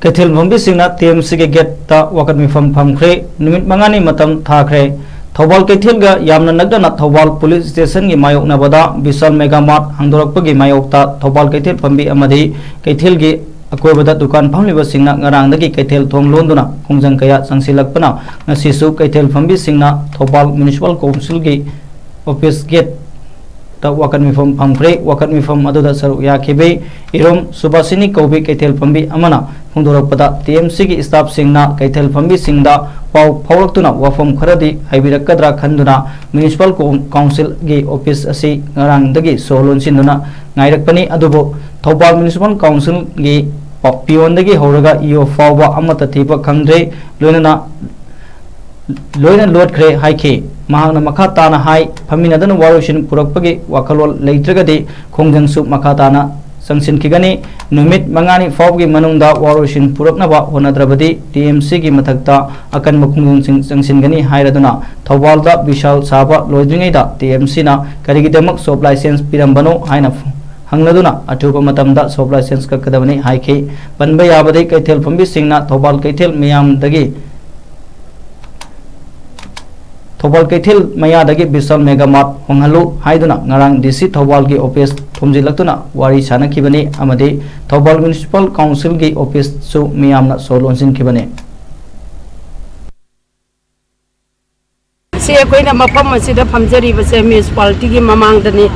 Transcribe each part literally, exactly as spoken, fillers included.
ꯀꯩꯊꯦꯜ ꯐꯝꯕꯤꯁꯤꯡꯅ T M ꯁꯤꯒꯤ ꯒꯦꯠꯇ ꯋꯥꯀꯠ ꯃꯤꯐꯝ ꯐꯝꯈ꯭ꯔꯦ꯫ ꯅꯨꯃꯤꯠ ꯃꯉꯥꯅꯤ ꯃꯇꯝ ꯊꯥꯈ꯭ꯔꯦ꯫ ꯊꯧꯕꯥꯜ ꯀꯩꯊꯦꯜꯒ ꯌꯥꯝꯅ ꯅꯛꯅꯅ ꯊꯧꯕꯥꯜ ꯄꯨꯂꯤꯁ ꯁ꯭ꯇꯦꯁꯟꯒꯤ ꯃꯥꯌꯣꯛꯅꯕꯗ ꯕꯤꯁꯥꯜ ꯃꯦꯒꯥ ꯃꯥꯔꯠ ꯍꯥꯡꯗꯣꯔꯛꯄꯒꯤ ꯃꯥꯌꯣꯛꯇ ꯊꯧꯕꯥꯜ ꯀꯩꯊꯦꯜ ꯐꯝꯕꯤ ꯑꯃꯗꯤ ꯀꯩꯊꯦꯜꯒꯤ ꯑꯀꯣꯏꯕꯗ ꯗꯨꯀꯥꯟ ꯐꯝꯂꯤꯕꯁꯤꯡꯅ ꯉꯔꯥꯡꯗꯒꯤ ꯀꯩꯊꯦꯜ ꯊꯣꯡ ꯂꯣꯟꯗꯨꯅ ꯈꯣꯡꯖꯪ ꯀꯌꯥ ꯆꯪꯁꯤꯜꯂꯛꯄꯅ ꯉꯁꯤꯁꯨ ꯀꯩꯊꯦꯜ ꯐꯝꯕꯤꯁꯤꯡꯅ ꯊꯧꯕꯥꯜ ꯃ꯭ꯌꯨꯅꯤꯁꯤꯄꯥꯜ ꯀꯥꯎꯟꯁꯤꯜꯒꯤ ꯑꯣꯐꯤꯁ ꯒꯦꯠꯇ ꯋꯥꯀꯠ ꯃꯤꯐꯝ ꯐꯝꯈ꯭ꯔꯦ꯫ ꯋꯥꯀꯠ ꯃꯤꯐꯝ ꯑꯗꯨꯗ ꯁꯔꯨꯛ ꯌꯥꯈꯤꯕꯤ ꯏꯔꯣꯝ ꯁꯨꯕꯥꯁꯤꯅꯤ ꯀꯧꯕꯤ ꯀꯩꯊꯦꯜ ꯐꯝꯕꯤ ꯑꯃꯅ ꯐꯣꯡꯗꯣꯔꯛꯄꯗ, ꯇꯤ ꯑꯦꯝ ꯁꯤꯒꯤ ꯁ꯭ꯇꯥꯐꯁꯤꯡꯅ ꯀꯩꯊꯦꯜ ꯐꯝꯕꯤꯁꯤꯡꯗ ꯄꯥꯎ ꯐꯥꯎꯔꯛꯇꯨꯅ ꯋꯥꯐꯝ ꯈꯔꯗꯤ ꯍꯥꯏꯕꯤꯔꯛꯀꯗ꯭ꯔꯥ ꯈꯟꯗꯨꯅ ꯃ꯭ꯌꯨꯅꯤꯁꯤꯄꯥꯜ ꯀꯥꯎ-, ꯀꯥꯎꯟꯁꯤꯜꯒꯤ ꯑꯣꯐꯤꯁ ꯑꯁꯤ ꯉꯔꯥꯡꯗꯒꯤ ꯁꯣ ꯂꯣꯟꯁꯤꯟꯗꯨꯅ ꯉꯥꯏꯔꯛꯄꯅꯤ꯫ ꯑꯗꯨꯕꯨ ꯊꯧꯕꯥꯜ ꯃ꯭ꯌꯨꯅꯤꯁꯤꯄꯥꯜ ꯀꯥꯎꯟꯁꯤꯜꯒꯤ ꯄꯤꯌꯣꯟꯗꯒꯤ ꯍꯧꯔꯒ ꯏ ꯑꯣ ꯐꯥꯎꯕ ꯑꯃꯠꯇ ꯊꯤꯕ ꯈꯪꯗ꯭ꯔꯦ꯫ ꯂꯣꯏꯅꯅ ꯂꯣꯏꯅ ꯂꯣꯠꯈ꯭ꯔꯦ ꯍꯥꯏꯈꯤ꯫ ꯃꯍꯥꯛꯅ ꯃꯈꯥ ꯇꯥꯅ ꯍꯥꯏ, ꯐꯝꯃꯤꯟꯅꯗꯨꯅ ꯋꯥꯔꯣꯏꯁꯤꯟ ꯄꯨꯔꯛꯄꯒꯤ ꯋꯥꯈꯜꯂꯣꯟ ꯂꯩꯇ꯭ꯔꯒꯗꯤ ꯈꯣꯡꯖꯪꯁꯨ ꯃꯈꯥ ꯇꯥꯅ ꯆꯪꯁꯤꯟꯈꯤꯒꯅꯤ꯫ ꯅꯨꯃꯤꯠ ꯃꯉꯥꯅꯤ ꯐꯥꯎꯕꯒꯤ ꯃꯅꯨꯡꯗ ꯋꯥꯔꯣꯏꯁꯤꯟ ꯄꯨꯔꯛꯅꯕ ꯍꯣꯠꯅꯗ꯭ꯔꯕꯗꯤ ꯇꯤ ꯑꯦꯝ ꯁꯤꯒꯤ ꯃꯊꯛꯇ ꯑꯀꯟꯕ ꯈꯣꯡꯖꯪꯁꯤꯡ ꯆꯪꯁꯤꯟꯒꯅꯤ ꯍꯥꯏꯔꯗꯨꯅ ꯊꯧꯕꯥꯜꯗ ꯕꯤꯁꯥꯜ ꯁꯥꯕ ꯂꯣꯏꯗ꯭ꯔꯤꯉꯩꯗ ꯇꯤ ꯑꯦꯝ ꯁꯤꯅ ꯀꯔꯤꯒꯤꯗꯃꯛ ꯁꯣꯞ ꯂꯥꯏꯁꯦꯟꯁ ꯄꯤꯔꯝꯕꯅꯣ ꯍꯥꯏꯅ ꯍꯪꯂꯗꯨꯅ ꯑꯊꯨꯕ ꯃꯇꯝꯗ ꯁꯣꯞ ꯂꯥꯏꯁꯦꯟꯁ ꯀꯛꯀꯗꯕꯅꯤ ꯍꯥꯏꯈꯤ꯫ ꯄꯟꯕ ꯌꯥꯕꯗꯤ ꯀꯩꯊꯦꯜ ꯐꯝꯕꯤꯁꯤꯡꯅ ꯊꯧꯕꯥꯜ ꯀꯩꯊꯦꯜ ꯃꯤꯌꯥꯝꯗꯒꯤ ꯊꯧꯕꯥꯜ ꯀꯩꯊꯦꯜ ꯃꯌꯥꯗꯒꯤ ꯕꯤꯁꯥꯜ ꯃꯦꯒꯥ ꯃꯥꯔꯠ ꯍꯣꯡꯍꯜꯂꯨ ꯍꯥꯏꯗꯨꯅ ꯉꯔꯥꯡ ꯗꯤ ꯁꯤ ꯊꯧꯕꯥꯜꯒꯤ ꯑꯣꯐꯤꯁ ꯊꯣꯝꯖꯤꯜꯂꯛꯇꯨꯅ ꯋꯥꯔꯤ ꯁꯥꯅꯈꯤꯕꯅꯤ ꯑꯃꯗꯤ ꯊꯧꯕꯥꯜ ꯃ꯭ꯌꯨꯅꯤꯁꯤꯄꯥꯜ ꯀꯥꯎꯟꯁꯤꯜꯒꯤ ꯑꯣꯐꯤꯁꯁꯨ ꯃꯤꯌꯥꯝꯅ ꯁꯣ ꯂꯣꯟꯁꯤꯟꯈꯤꯕꯅꯤ꯫ ꯁꯤ ꯑꯩꯈꯣꯏꯅ ꯃꯐꯝ ꯑꯁꯤꯗ ꯐꯝꯖꯔꯤꯕꯁꯦ ꯃ꯭ꯌꯨꯅꯤꯁꯤꯄꯥꯂꯤꯇꯤꯒꯤ ꯃꯃꯥꯡꯗꯅꯤ꯫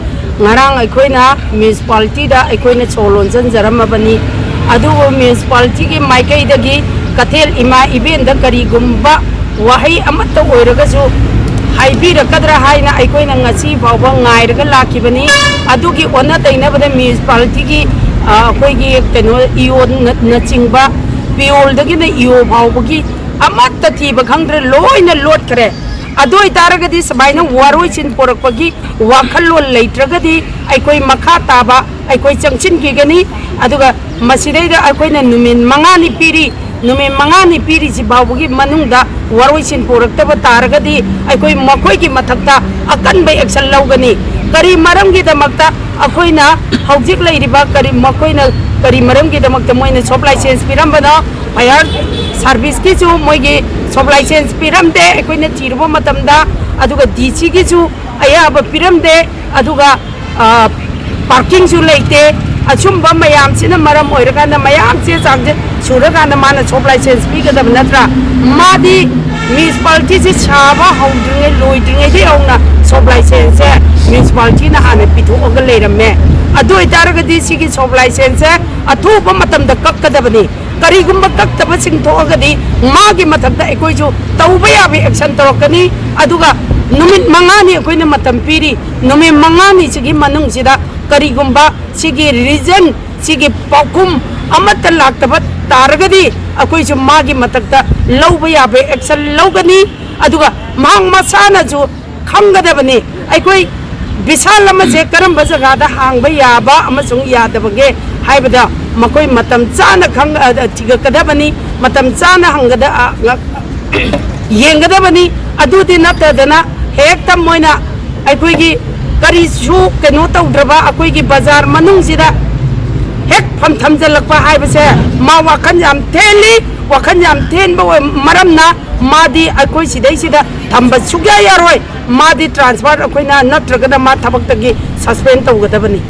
ꯉꯔꯥꯡ ꯑꯩꯈꯣꯏꯅ ꯃ꯭ꯌꯨꯅꯤꯁꯤꯄꯥꯂꯤꯇꯤꯗ ꯑꯩꯈꯣꯏꯅ ꯁꯣ ꯂꯣꯟꯁꯤꯟꯖꯔꯝꯃꯕꯅꯤ꯫ ꯑꯗꯨꯕꯨ ꯃ꯭ꯌꯨꯅꯤꯁꯤꯄꯥꯂꯤꯇꯤꯒꯤ ꯃꯥꯏꯀꯩꯗꯒꯤ ꯀꯩꯊꯦꯜ ꯏꯃꯥ ꯏꯕꯦꯟꯗ ꯀꯔꯤꯒꯨꯝꯕ ꯋꯥꯍꯩ ꯑꯃꯠꯇ ꯑꯣꯏꯔꯒꯁꯨ ꯍꯥꯏꯕꯤꯔꯛꯀꯗ꯭ꯔꯥ ꯍꯥꯏꯅ ꯑꯩꯈꯣꯏꯅ ꯉꯁꯤ ꯐꯥꯎꯕ ꯉꯥꯏꯔꯒ ꯂꯥꯛꯈꯤꯕꯅꯤ꯫ ꯑꯗꯨꯒꯤ ꯑꯣꯟꯅ ꯇꯩꯅꯕꯗ ꯃ꯭ꯌꯨꯅꯤꯁꯤꯄꯥꯂꯤꯇꯤꯒꯤ, ꯑ, ꯑꯩꯈꯣꯏꯒꯤ ꯀꯩꯅꯣ, ꯏ ꯑꯣ ꯅ-, ꯅꯆꯤꯡꯕ, ꯄꯤꯌꯣꯜꯗꯒꯤꯅ ꯏ ꯑꯣ ꯐꯥꯎꯕꯒꯤ ꯑꯃꯠꯇ ꯊꯤꯕ ꯈꯪꯗ꯭ꯔꯦ, ꯂꯣꯏꯅ ꯂꯣꯠꯈ꯭ꯔꯦ꯫ ꯑꯗꯨ ꯑꯣꯏꯇꯥꯔꯒꯗꯤ ꯁꯨꯃꯥꯏꯅ ꯋꯥꯔꯣꯏꯁꯤꯟ ꯄꯣꯔꯛꯄꯒꯤ ꯋꯥꯈꯜꯂꯣꯟ ꯂꯩꯇ꯭ꯔꯒꯗꯤ ꯑꯩꯈꯣꯏ ꯃꯈꯥ ꯇꯥꯕ ꯑꯩꯈꯣꯏ ꯆꯪꯁꯤꯟꯈꯤꯒꯅꯤ꯫ ꯑꯗꯨꯒ ꯃꯁꯤꯗꯩꯗ ꯑꯩꯈꯣꯏꯅ ꯅꯨꯃꯤꯠ ꯃꯉꯥꯅꯤ ꯄꯤꯔꯤ, ꯅꯨꯃꯤꯠ ꯃꯉꯥꯅꯤ ꯄꯤꯔꯤꯁꯤ ꯐꯥꯎꯕꯒꯤ ꯃꯅꯨꯡꯗ ꯋꯥꯔꯣꯏꯁꯤꯟ ꯄꯨꯔꯛꯇꯕ ꯇꯥꯔꯒꯗꯤ ꯑꯩꯈꯣꯏ ꯃꯈꯣꯏꯒꯤ ꯃꯊꯛꯇ ꯑꯀꯟꯕ action ꯂꯧꯒꯅꯤ꯫ ꯀꯔꯤ ꯃꯔꯝꯒꯤꯗꯃꯛꯇ ꯑꯩꯈꯣꯏꯅ ꯍꯧꯖꯤꯛ ꯂꯩꯔꯤꯕ, ꯀꯔꯤ, ꯃꯈꯣꯏꯅ ꯀꯔꯤ ꯃꯔꯝꯒꯤꯗꯃꯛꯇ ꯃꯣꯏꯅ ꯁꯣꯞ ꯂꯥꯏꯁꯦꯟꯁ ꯄꯤꯔꯝꯕꯅꯣ? ꯐꯥꯌꯔ ꯁꯥꯔꯚꯤꯁꯀꯤꯁꯨ ꯃꯣꯏꯒꯤ ꯁꯣꯞ ꯂꯥꯏꯁꯦꯟꯁ ꯄꯤꯔꯝꯗꯦ ꯑꯩꯈꯣꯏꯅ ꯊꯤꯔꯨꯕ ꯃꯇꯝꯗ꯫ ꯑꯗꯨꯒ ꯗꯤ ꯁꯤꯒꯤꯁꯨ ꯑꯌꯥꯕ ꯄꯤꯔꯝꯗꯦ꯫ ꯑꯗꯨꯒ, ꯑ, ꯄꯥꯔꯀꯤꯡꯁꯨ ꯂꯩꯇꯦ꯫ ꯑꯁꯨꯝꯕ ꯃꯌꯥꯝꯁꯤꯅ ꯃꯔꯝ ꯑꯣꯏꯔꯀꯥꯟꯗ, ꯃꯌꯥꯝ ꯆꯦ ꯆꯥꯡꯁꯦ ꯁꯨꯔꯀꯥꯟꯗ ꯃꯥꯅ ꯁꯣꯞ ꯂꯥꯏꯁꯦꯟꯁ ꯄꯤꯒꯗꯕ ꯅꯠꯇ꯭ꯔꯥ? ꯃꯥꯗꯤ ꯃ꯭ꯌꯨꯅꯤꯁꯤꯄꯥꯂꯤꯇꯤꯁꯦ ꯁꯥꯕ ꯍꯧꯗ꯭ꯔꯤꯉꯩ, ꯂꯣꯏꯗ꯭ꯔꯤꯉꯩꯗꯒꯤ ꯍꯧꯅ ꯁꯣꯞ ꯂꯥꯏꯁꯦꯟꯁꯁꯦ ꯃ꯭ꯌꯨꯅꯤꯁꯤꯄꯥꯂꯤꯇꯤꯅ ꯍꯥꯟꯅ ꯄꯤꯊꯣꯛꯑꯒ ꯂꯩꯔꯝꯃꯦ꯫ ꯑꯗꯨ ꯑꯣꯏꯇꯥꯔꯒꯗꯤ ꯁꯤꯒꯤ ꯁꯣꯞ ꯂꯥꯏꯁꯦꯟꯁꯁꯦ ꯑꯊꯨꯕ ꯃꯇꯝꯗ ꯀꯛꯀꯗꯕꯅꯤ꯫ ꯀꯔꯤꯒꯨꯝꯕ ꯀꯛꯇꯕꯁꯤꯡ ꯊꯣꯛꯑꯒꯗꯤ ꯃꯥꯒꯤ ꯃꯊꯛꯇ ꯑꯩꯈꯣꯏꯁꯨ ꯇꯧꯕ ꯌꯥꯕ ꯑꯦꯛꯁꯟ ꯇꯧꯔꯛꯀꯅꯤ꯫ ꯑꯗꯨꯒ ꯅꯨꯃꯤꯠ ꯃꯉꯥꯅꯤ ꯑꯩꯈꯣꯏꯅ ꯃꯇꯝ ꯄꯤꯔꯤ꯫ ꯅꯨꯃꯤꯠ ꯃꯉꯥꯅꯤꯁꯤꯒꯤ ꯃꯅꯨꯡꯁꯤꯗ ꯀꯔꯤꯒꯨꯝꯕ ꯁꯤꯒꯤ ꯔꯤꯖꯟ, ꯁꯤꯒꯤ ꯄꯥꯎꯈꯨꯝ ꯑꯃꯠꯇ ꯂꯥꯛꯇꯕ ꯇꯥꯔꯒꯗꯤ ꯑꯩꯈꯣꯏꯁꯨ ꯃꯥꯒꯤ ꯃꯊꯛꯇ ꯂꯧꯕ ꯌꯥꯕ ꯑꯦꯛꯁꯟ ꯂꯧꯒꯅꯤ꯫ ꯑꯗꯨꯒ ꯃꯍꯥꯛ ꯃꯁꯥꯅꯁꯨ ꯈꯪꯒꯗꯕꯅꯤ꯫ ꯑꯩꯈꯣꯏ ꯕꯤꯁꯥꯜ ꯑꯃꯁꯦ ꯀꯔꯝꯕ ꯖꯒꯥꯗ ꯍꯥꯡꯕ ꯌꯥꯕ ꯑꯃꯁꯨꯡ ꯌꯥꯗꯕꯒꯦ ꯍꯥꯏꯕꯗ ꯃꯈꯣꯏ ꯃꯇꯝ ꯆꯥꯅ ꯈꯪ-, ꯑ, ꯊꯤꯒꯠꯀꯗꯕꯅꯤ, ꯃꯇꯝ ꯆꯥꯅ ꯍꯪꯒꯗ-, ꯑ, ꯉ-, ꯌꯦꯡꯒꯗꯕꯅꯤ꯫ ꯑꯗꯨꯗꯤ ꯅꯠꯇꯗꯅ ꯍꯦꯛꯇ ꯃꯣꯏꯅ ꯑꯩꯈꯣꯏꯒꯤ ꯀꯔꯤꯁꯨ ꯀꯩꯅꯣ ꯇꯧꯗ꯭ꯔꯕ ꯑꯩꯈꯣꯏꯒꯤ ꯕꯖꯥꯔ ꯃꯅꯨꯡꯁꯤꯗ ꯍꯦꯛ ꯐꯝ ꯊꯝꯖꯤꯜꯂꯛꯄ ꯍꯥꯏꯕꯁꯦ ꯃꯥ ꯋꯥꯈꯜ ꯌꯥꯝ ꯊꯦꯜꯂꯤ꯫ ꯋꯥꯈꯜ ꯌꯥꯝ ꯊꯦꯟꯕ ꯑꯣꯏ-, ꯃꯔꯝꯅ ꯃꯥꯗꯤ ꯑꯩꯈꯣꯏ ꯁꯤꯗꯩꯁꯤꯗ ꯊꯝꯕ ꯁꯨꯛꯌꯥ ꯌꯥꯔꯣꯏ꯫ ꯃꯥꯗꯤ ꯇ꯭ꯔꯥꯟꯁꯐꯔ ꯑꯩꯈꯣꯏꯅ ꯅꯠꯇ꯭ꯔꯒꯅ ꯃꯥ ꯊꯕꯛꯇꯒꯤ ꯁꯁꯄꯦꯟ ꯇꯧꯒꯗꯕꯅꯤ꯫